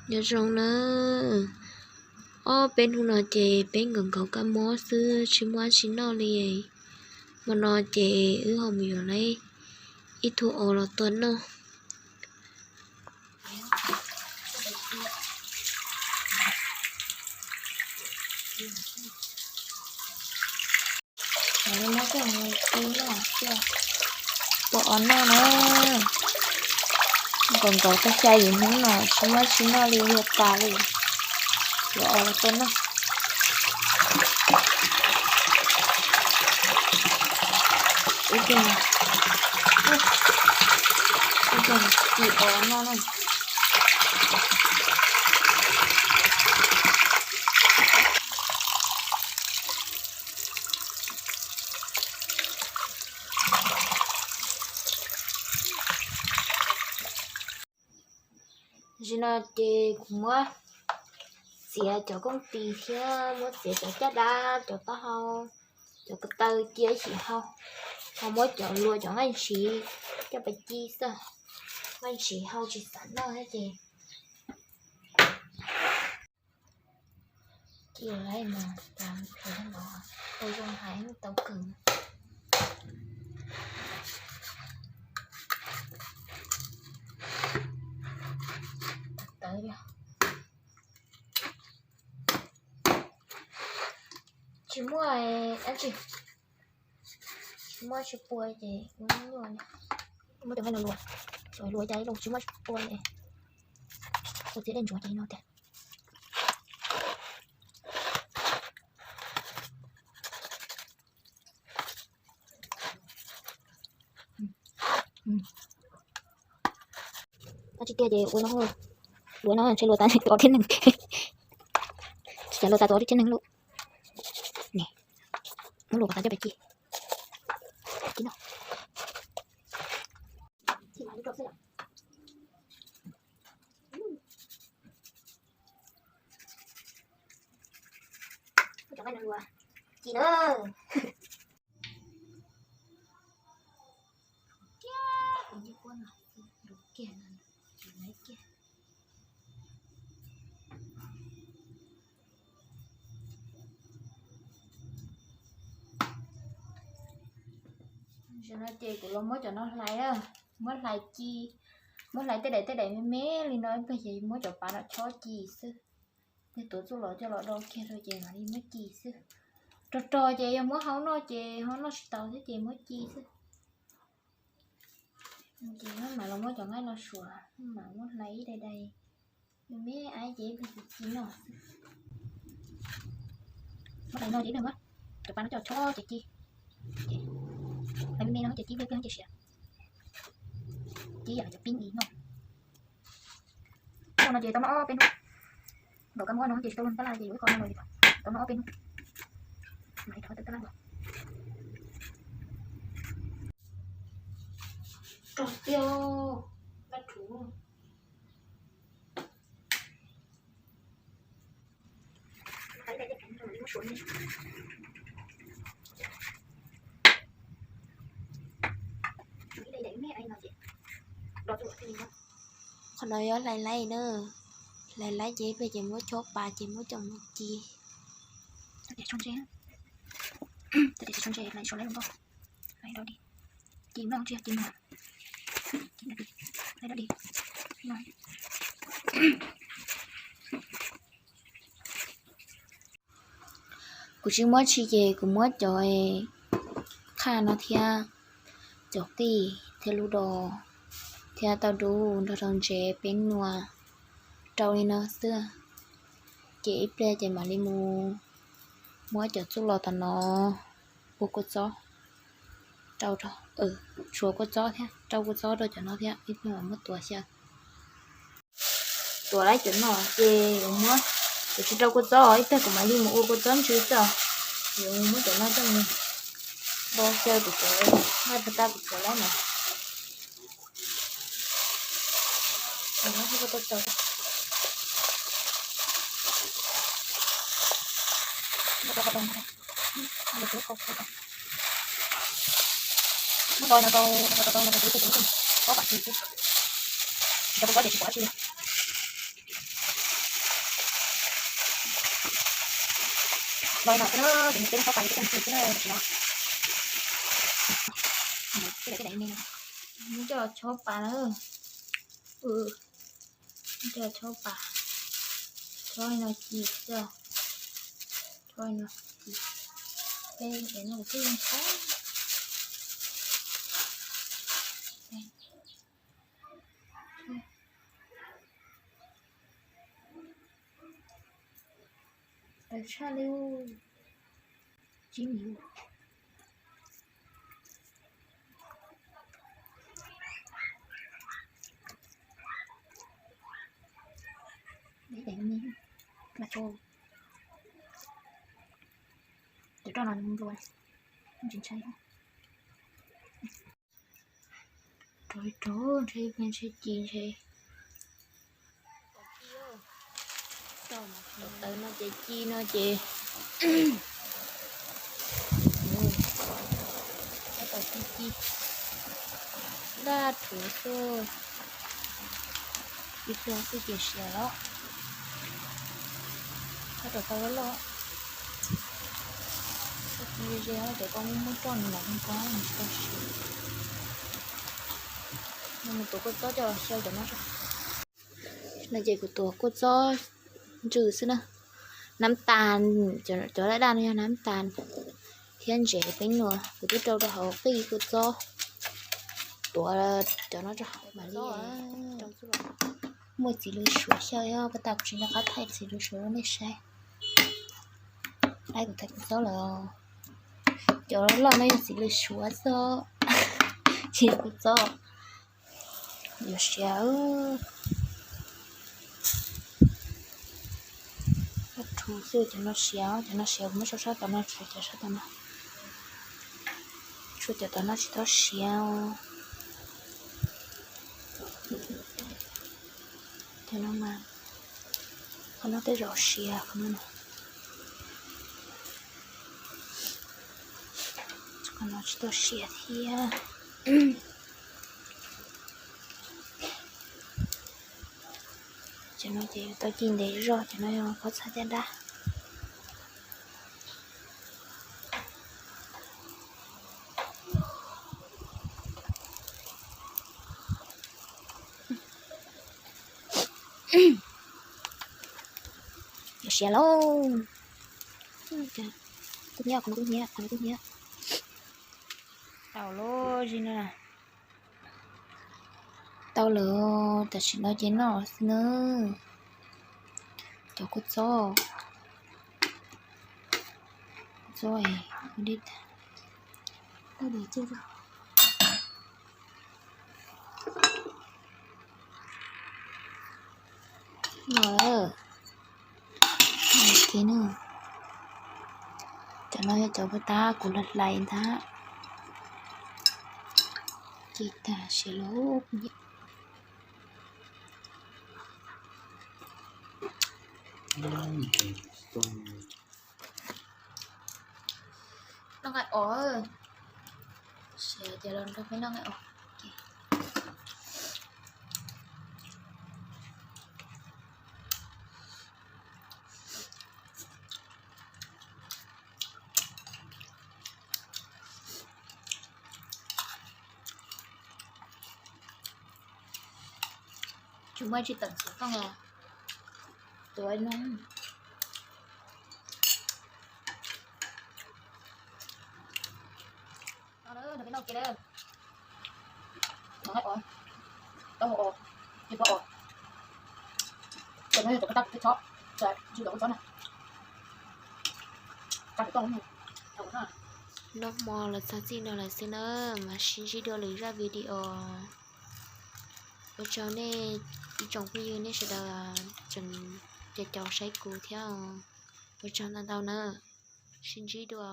Nyob zoo na, ob peb hnub no ces peb nkaum nkaum kab mob xwb tsis muaj dab tsi noj li. Hmo no ces wb ho mus yuav lawm ib tug os los tua noj. Muab coj mus tua os noj na. Nkaum nkaum tag xya yim hnub no tsis muaj dab tsi noj li, yuav tas li. Yuav os los tua noj. Ib tug, ib tug ci os noj na. Tam sim no ces kuv muab txiav cov kooj tis thiab muab txiav cov caj dab, cov taub hau, cov ko taw cia ib sim hau, ho muab cov lua cov nqaij ntshiv coj pais ci xwb. Nqaij ntshiv hau tsis xav noj thiab ces ci lawm mas tas nrhiav los tau zoo heev tau kawg. Tsis muaj dab tsi, tsis muaj tsis pua ces ua nyuaj, muab cov nqaij no lua, lua cas los tsis muaj tsis pua ces ua txiav dej ntsuav ces no tiag. Dab tsi tiag ces ua no, lua no ntshe lua tas tus ob thiab neeg, tsis cas lua tas tus ob thiab neeg lawm. Muab lua kom tas coj pais ci, ci noj. Ci na. Tam sim no ces kuv los muab cov no hlais, muab hlais ci, muab hlais tej daim tej daim me me li no ib pliag ces muab cov pav no chob ci xwb. Pliag tuav txuj lom coj los do kiag rau ces mam li muab ci xwb. Rog rog ces yog muab hau noj ces ho noj tsis tau thiab ces muab ci xwb. Ces mam los muab cov nqaij no suav, mam muab hlais ib daim daim me me aiv ces ib pliag ci ci noj xwb. Muab hlais no ces ib pliag muab cov pav no coj chob ces ci. Hlais me me no ces ci ib pliag ces siav. Ci yam cov pib ntsis noj. Hnub no ces tau noj ob peb hnub. Nkaum kab mob no ces tsis tau luag tab laj ces yuav ib qho no los tau noj ob peb hnub. Mam li rov tab laj. Rog tiag, laj rhuv. Qhov no yog hlais laib na, hlais laib ces peb ces muab chob pas ces muab coj mus ci. Kuv tsis muab tsi ces kuv muab cov thaj no thiab cov qij thiab lub dos thiab tauj dub nrog rau ntsev peb nua rau li no xwb. Ces ib pliag ces mam li mus muab cov txuj lom tom no ua kua txob rau, tshuav kua txob thiab rau kua txob rau cov no thiab ib pliag mam muab tuav xyaw. Tuav lawm cov no ces yuav muab, kuv tsis rau kua txob, ib pliag kuv mam li mus ua kua txob ntsw xwb. Yuav muab cov no coj mus do xyaw kuv cov nqaij pha tag kuv tuav lawm no. Muab rau no rau, rau rau no rau kuv ib tug kuv ib tug, ob pam tsis, tsis rau kua txob ces tsis pom dab tsi li. Los no xwb na, ces peb muab chob pas, peb muab chob pas xwb na, tam sim no. Muab coj los chob pas na. Muab coj los chob pas, chob li no ci xwb, chob li no ci. Peb es no kuv twb yeej saib. Tawv tshaj li, tsib milim. Mas tso, cov roj no nplua, tsis ntshai. Rov rov ntshe ntshe ci ntshe. Tawv no ces ci no ces, tab tom ci ci, daj rhuav xwb, ci xwb xwb ces siav los. Tab tom tau loj loj, ci ze ces koj muab roj nws mam li nqa nws tsis tau siav. No mus tuav kua txob coj los xyaw cov no tso. No ces kuv tuav kua txob ntsws xwb na. Nab tas, cov daj daj no yog nab tas thiab ntsev peeb nua, kuv twb rau rau hauv qij kua txob. Tuav cov no tso mam li. Muaj txiv lws suav xyaw, pab tas kuv tsis nco qab thaij txiv lws suav rau nej saib. Aib, kuv thaij kua txob lawm. Cov loj no yog txiv lws suav xwb, tsis yog kua txob. Yuav siav, rhuav xwb, cov no siav, cov no siav, kuv muab sau sab tom no, tshuav cov sab tom no, tshuav cov tom no tsis tau siav. Cov no mas, qhov no tej zaum siav, qhov no, qhov no tsis tau siav thiab. Cov no ces yuav tau ci ntev zog, cov no yog pob txha caj dab. Yuav siav lauj. Kuj hnyiab, qhov no kuj hnyiab, qhov no kuj hnyiab. Tau lawm, tau lawm, tam sim no ces noj xwb na. Cov kua txob, kua txob, no, no, cov no yog cov puag ta kuv hlais hlais ntag. Ci tag siav lauj. Noj nqaij os, siav ces los nrog peb noj nqaij os. Tsis muaj tsis tawm txhuv tooj los tuav no. Noj hmo los txog txij no lawm xwb na, mas sib ntsib dua lwm zaj video. Ua tsaug nej ib tsoom phooj ywg nej sawv daws tseem caum caum saib kuv thiab. Ua tsaug ntau ntau na, sib ntsib dua.